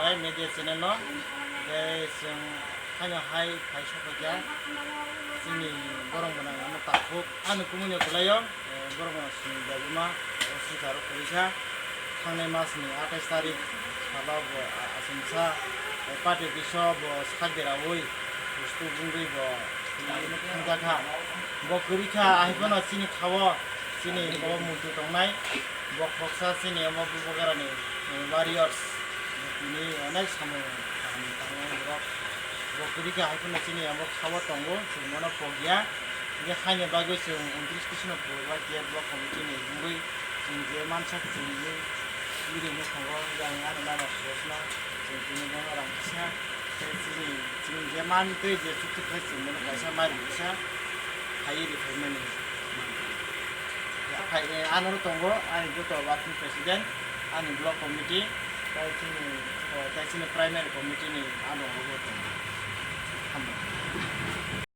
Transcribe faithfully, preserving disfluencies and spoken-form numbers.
Hai media channel no, tei chwng haino hai phai sokphaikha chini borok gwnang ano takhuk ani kumui no kwlaio, borok gwnang chini debima o swngcharo kwrwikha. Thangnai mas ni atais tarik salo bo achomsa party office o bo sak deraui bustu bungwi bo thangjakha. Bo kwrwikha, ahai phano chini khao chini bo muntu tongnai. Bo khoksa chini omo Bubagrani, eh, warriors, bini onek samung kaham tangmani borok. Bo kwrwikha, hai phano chini omo khao tongo, chwng bono pokya. Hingkhe haini bagwi chwng untris Kisno Purba K F block committee ni wngwi chwng je mansak chwng wngwi bini nukhango yang ano mama Subochno chwng tini bono rang kisa. Tei chini, chini je man tei je chukti khlai chwng bono kaisa mari kisa phaiwi rwphaimani. Phai, eh, ano tongo ani joto working president, ani block committee, tei chini, eh, tei chini primary committee ni ano tongo.